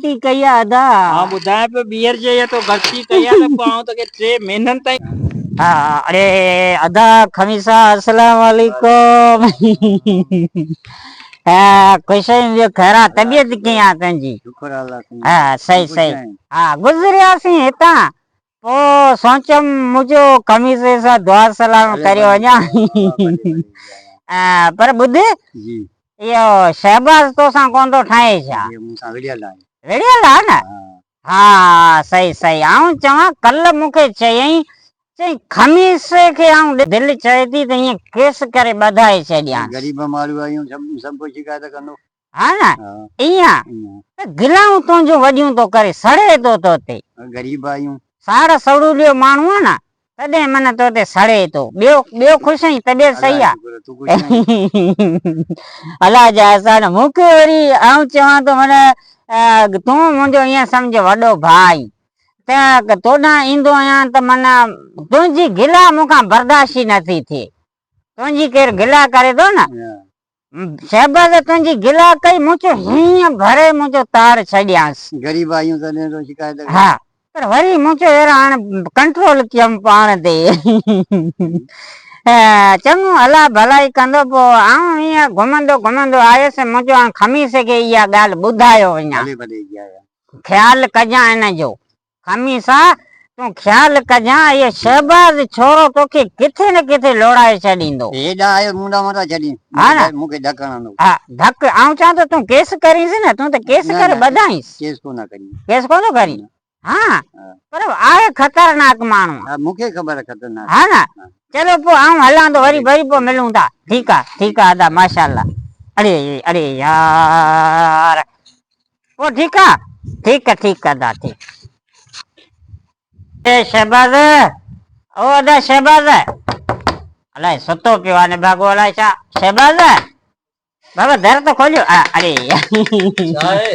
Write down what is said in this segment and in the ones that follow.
غلطي ڪئي آ ادا. آئون ٻڌايان پيو ٻيهر جي اها تو غلطي ڪئي آ ته پوء آئون توکي ٽي مهينن تائين. ها اڙي ادا خميسا السلام عليڪم. ها خوش آهين ٻيو خير آ طبيعت ڪيئن آ تنهنجي؟ شڪر الله سائين. ها صحيح صحيح ها گذرياسين هتان پوء سوچيم منهنجو خميسي سان دعا سلام ڪريو وڃان. پر ٻڌ اهو شهباز توسان ڪونه ٿو ٺاهي ڇا؟ مون سان وڙهيل آهي. وڙهيل آهي نه؟ ها صحيح صحيح آئون چوان ڪلهه مون کي چيائين چئين خميسي کي آئون دل چوي ٿي ته ائين ڪيس ڪري ٻڌائي ڇڏيانس. غريب ماڻهو آهيون سڀ ڪو شڪايت ڪندو. ها نه ائين ته گلائون تنهنجون وڏيون ٿو ڪري سڙي ٿو تو تي. غريب آهيون. ساڙ سڙوليو ماڻهو آ نه تڏهن من تو تي سڙي ٿو. ٻيو ٻيو خوش آهين طبيعت صحيح آ. الله جا احسان مون کي وري آئون چوان ٿو من تون منهنجو ائين سمجهه وڏو ڀاء آهين ته توڏانهن ايندو آهيان ته من تنهنجي گلا مون کان برداشت ئي نٿي ٿئي. تنهنجي ڪير گلا ڪري ٿو نه شهباز تنهنجي گلا ڪئي مون چيو هيئن ڀري منهنجو تار ڇڏيانس. غريب آهيون تڏهن ٿو شڪايت ڪرين. ها پر وري مون چيو يار هاڻ ڪنٽرول ڪيم پاڻ تي. چڱو الله ڀلائي ڪندو پوء آئون ائين گهمندو گهمندو آيس مون چيو هاڻ خميس کي اها ڳالهه ٻڌايو وڃان. ڀلي ڀلي اها. خيال ڪجان ان جو. خميسا، تون خيال ڪجان اهو شهباز ڇورو توکي ڪٿي نه ڪٿي لوڙائي ڇڏيندو. هيڏانهن آيو مون ڏانهن متان ڇڏين. ها نه؟ مون کي ڌڪ هڻندو. ها ڌڪ، آئون چوان ٿو تون ڪيس ڪرينس نه، تون ته ڪيس ڪري ٻڌائينس. ڪيس ڪو نه ڪرين. ڪيس ڪو نه ڪرين؟ ها پر آهي خطرناڪ ماڻهو. ها مون کي خبر آهي خطرناڪ. ها نه؟ چلو پوء آئون هلان ٿو وري وري پوء ملون ٿا. ٺيڪ آ ٺيڪ آ ادا ماشاءالله. اڙي اڙي يار. پوء ٺيڪ آ؟ ٺيڪ آ ٺيڪ آ ادا ٺيڪ. اي شهباز او ادا شهباز الائي ستو پيو آ نڀاڳو الائي ڇا شهباز بابا در ته کوليو اڙي ڇا آهي؟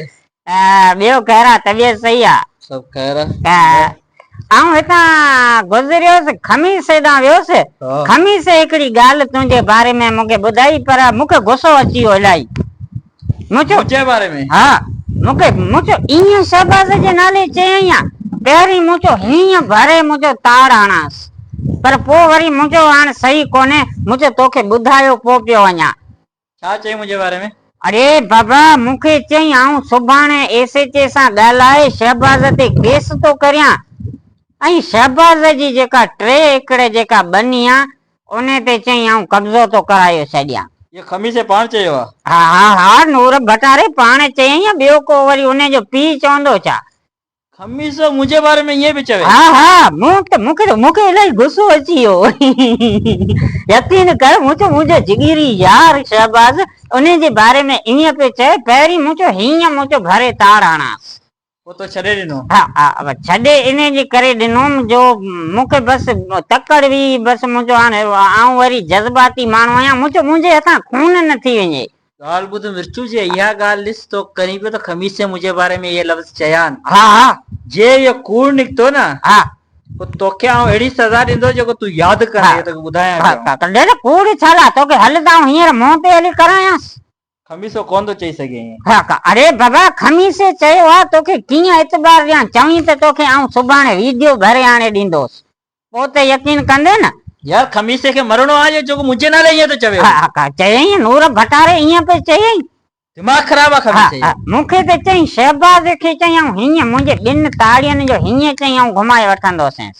ٻيو خير آ طبيعت صحيح آ؟ سڀ خير آ. آئون هتان گذريس خميس ڏانهن ويس خميس هڪڙي ڳالهه تنهنجي باري ۾ مونکي ٻڌائي پر مونکي غصو اچي ويو الائي مون چيو منهنجي باري ۾؟ ها مونکي مون چيو ايئن شهباز جي نالي چيائين ها پهرين مون چيو هيئن ڀري مون چيو تاڙ هڻانس پر پوء وري مون چيو هاڻ صحيح ڪونهي مون چيو توکي ٻڌايو پوء پيو وڃان. ڇا چيائين منهنجي باري ۾؟ اڙي بابا مون کي چيائين آئون سڀاڻي ايس ايچ اي سان ڳالهائي شهباز تي ڪيس ٿو ڪريان ۽ شهباز جي جيڪا ٽي ايڪڙ جيڪا ٻني آ انهي تي چيائين آئون قبضو ٿو ڪرايو ڇڏيان. اهو خميسي پاڻ چيو آ. ها ها ها نور ڀٽاري پاڻ چيائين يا ٻيو ڪو وري انهي جو پيء چوندو ڇا؟ خميسو منهنجي باري ۾ ائين پيو چوي. ها ها مون ته مون کي مون کي الاهي غصو اچي ويو يقين ڪر مون چيو منهنجو جگري يار شهباز انهي جي باري ۾ ائين پيو چئي پهرين مون چيو هيئن مون چيو ڀري تاڙ هڻانس. پوء تو ڇڏي ڏنو؟ ها ها ڇڏي انهي جي ڪري ڏنوم جو مون کي بس تڪڙ هئي بس مون چيو هاڻي آئون وري جذباتي ماڻهو آهيان مون چيو منهنجي هٿان خون نه ٿي وڃي. ڳالهه ٻڌ مرچو جي اها ڳالهه ڏس تو ڪرين پيو ته خميسي منهنجي باري ۾ اهي لفظ چيا آهن. ها ها. جي اهو ڪوڙ نڪتو نه ها. پوء توکي آئون اهڙي سزا ڏيندس جيڪو تون ياد ڪندين اهو توکي ٻڌايان پيو. ها ها ڏي نه ڪوڙ ڇا لاء توکي هل ته آئون هينئر منهن تي هلي ڪرايانس. خميسو ڪونه ٿو چئي سگهي ائين. ها ها اڙي بابا خميسي چيو آ توکي ڪيئن اعتبار ڏيان چوين ته توکي آئون سڀاڻي ويڊيو ڀري آڻي ڏيندوس پوء ته يقين ڪندين نه. يار خميسي کي مرڻو آ يا جيڪو منهنجي نالي ائين ٿو چوي. ها ها چيائين نور ڀٽاري ائين پئي چيائين. دماغ خراب آ خميسي جو. ها مون کي ته چيائين شهباز کي چيائين آئون هيئن منهنجي ٻن تاڙين جو هيئن چيائين آئون گهمائي وٺندوسينس.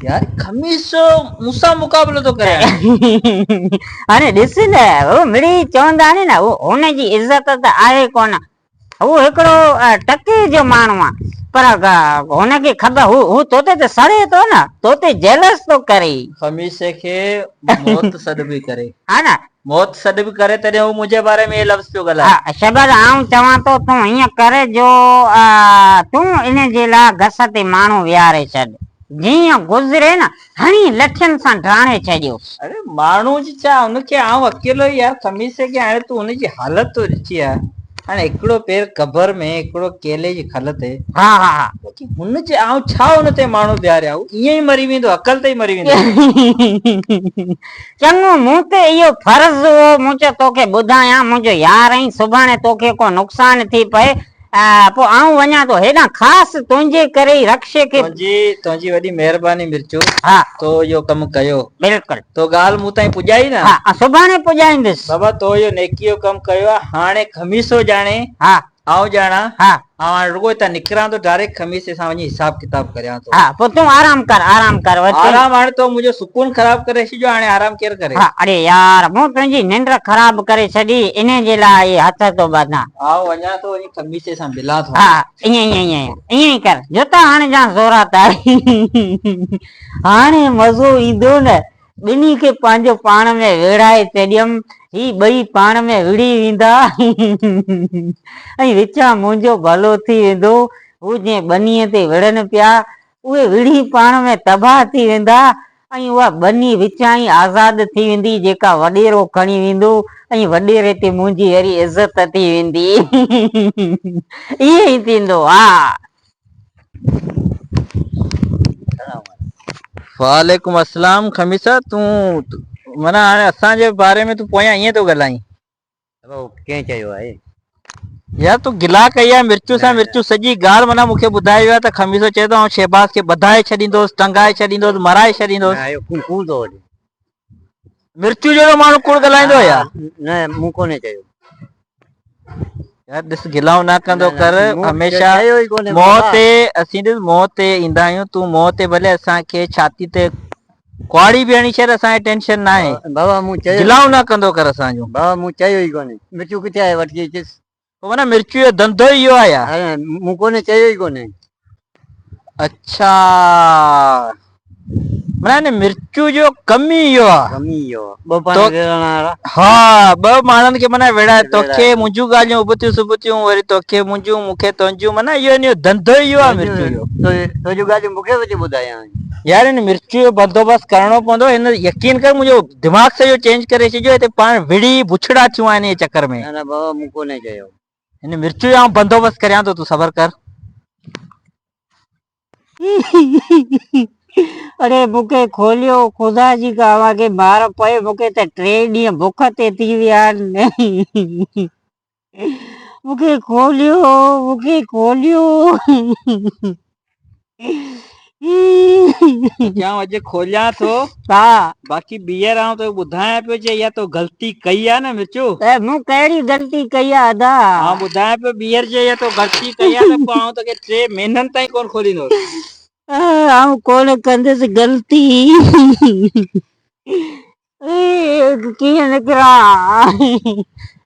يار خميسو مون سان مقابلو ٿو ڪري هاڻي. هاڻي ڏس نه هو مڙئي چوندا آهن نه هو هن جي عزت ته آهي ڪونه هو هڪڙو ٽڪي جو ماڻهو آ پر هن کي خبر هو هو توتي ته سڙي ٿو نه توتي جيلس ٿو ڪري. خميسي کي موت سڏ به ڪري. ها نه. موت سڏ به ڪري تڏهن هو منهنجي باري ۾ اهي لفظ پيو ڳالهائي. ها شهباز آئون چوان ٿو تون هيئن ڪر جو تون ان جي لاء گس تي ماڻهو ويهاري ڇڏ جيئن گذري نه هڻي لٺين سان ڊاڻي ڇڏيوس. اڙي ماڻهو جي ڇا هن کي آئون اڪيلو ئي يار خميسي کي هاڻي تون هن جي حالت ٿو ڏسي يار هاڻي هڪڙو پير قبر ۾ هڪڙو ڪيلي جي کل تي. ها ها ها. باقي هن جي آئون ڇا هن تي ماڻهو بيهاريان هو ائين ئي مري ويندو عقل تي ئي مري ويندو. چڱو مون تي اهو فرض هو مون چيو توکي ٻڌايان منهنجو يار آهين سڀاڻي توکي ڪو نقصان ٿي پئي. پوء آئون وڃان ٿو هيڏانهن خاص تنهنجي ڪري ئي رڪشي کي. تنهنجي تنهنجي وڏي مهرباني مرچو. ها. تو اهو ڪم ڪيو. بلڪل. تو ڳالهه مون تائين پڄائي نه. ها سڀاڻي پڄائيندس. بابا تو اهو نيڪي جو ڪم ڪيو آهي هاڻي خميسو ڄاڻي. ها. آئون ڄاڻان. ها. آئون هاڻي رڳو هتان نڪران ٿو ڊائريڪٽ خميسي سان وڃي حساب ڪتاب ڪريان ٿو. ها پوء تون آرام ڪر آرام ڪر وري آرام هاڻي تو منهنجو سڪون خراب ڪري ڇڏيو هاڻي آرام ڪير ڪري. ها اڙي يار مون تنهنجي ننڊ خراب ڪري ڇڏي انهي جي لاء اهي هٿ ٿو ٻڌان. آئون وڃان ٿو وڃي خميسي سان ملان ٿو. ها ائين ائين ائين ائين ئي ڪر جوتا هڻجان زورات هاڻي مزو ايندو نه ٻنهي کي پنهنجو پاڻ ۾ ويڙهائي ڇڏيم. هي ٻئي پاڻ ۾ وڙهي ويندا ۽ وچان منهنجو ڀلو ٿي ويندو. هو جنهن ٻنيء تي وڙهن پيا، اهي وڙهي پاڻ ۾ تباهه ٿي ويندا ۽ اها ٻني وچان ئي آزاد ٿي ويندي، جيڪا وڏيرو کڻي ويندو ۽ وڏيري تي منهنجي وري عزت ٿي ويندي. ائين ئي ٿيندو. ها. وعليڪم السلام خميسا تون معنيٰ هاڻي اسان جي باري ۾ تون پويان ائين ٿو ڳالهائين. بابا ڪنهن چيو آهي؟ يار تون گلا ڪئي آهي مرچو سان مرچو سڄي ڳالهه معنيٰ مون کي ٻڌائي ويو آهي ته خميسو چئي ٿو آئون شهباز کي ٻڌائي ڇڏيندوس ٽنگائي ڇڏيندوس مرائي ڇڏيندوس. نه اهو ڪوڙ ٿو وڃي. مرچو جهڙو ماڻهو ڪوڙ ڳالهائيندو يار. نه مون ڪونهي چيو. يار ڏس گلائون نه ڪندو ڪر هميشه منهن تي اسين ڏس منهن تي ايندا آهيون تون منهن تي ڀلي اسان کي ڇاتي تي ڪهاڙي به هڻي ڇڏ اسان کي ٽينشن ناهي بابا مون چيو گلائون نه ڪندو ڪر اسان جون بابا مون چيو ئي ڪونهي مرچو ڪٿي آهي وٺي اچس پوء معنيٰ مرچو جو ڌنڌو ئي اهو آهي يار مون ڪونهي چيو ئي ڪونهي اڇا معنيٰ هن مرچو جو ڪم ئي اهو آهي ڪم ئي اهو آهي ٻه پاڻ ويڙهڻ وارا ها ٻه ماڻهن کي معنيٰ ويڙهائي توکي منهنجون ڳالهيون ابتيون سبتيون وري توکي منهنجون مون کي تنهنجون معنيٰ اهو هن جو ڌنڌو ئي اهو آهي مرچو جو تنهنجون ڳالهيون مون کي به اچي ٻڌايان يار هن مرچو جو بندوبست ڪرڻو پوندو هن يقين ڪر منهنجو دماغ سڄو چينج ڪري ڇڏيو هتي پاڻ وڙهي بڇڙا ٿيون آهن هن چڪر ۾ نه نه بابا مون ڪونهي چيو هن مرچو جو آئون بندوبست ڪريان ٿو تون صبر ڪر. اڙي مون کي کوليو خدا جي ڪا اوهان کي مار پئي مون کي ته ٽي ڏينهن بک تي ٿي ويا آهن مون کي کوليو مون کي کوليو. چيائون اڄ کوليان ٿو ها باقي ٻيهر آئون توکي ٻڌايان پيو چي اها تو غلطي ڪئي آ نه مرچو ته مون ڪهڙي غلطي ڪئي آ ادا آئون ٻڌايان پيو ٻيهر جي اها تو غلطي ڪئي آ ته پوء آئون توکي ٽي مهينن تائين ڪونه کوليندوس آئون ڪونه ڪندس غلطي ڪيئن نڪران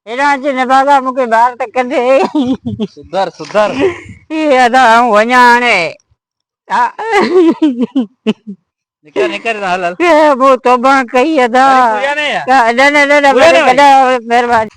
هيڏانهن اچ نڀاڳا مون کي ٻاهر ته ڪڍ. سڌر سڌر. اي ادا آئون وڃان هاڻي. نڪر نڪر هل هل. مون توبه ڪئي ادا. نه نه نه نه مهرباني.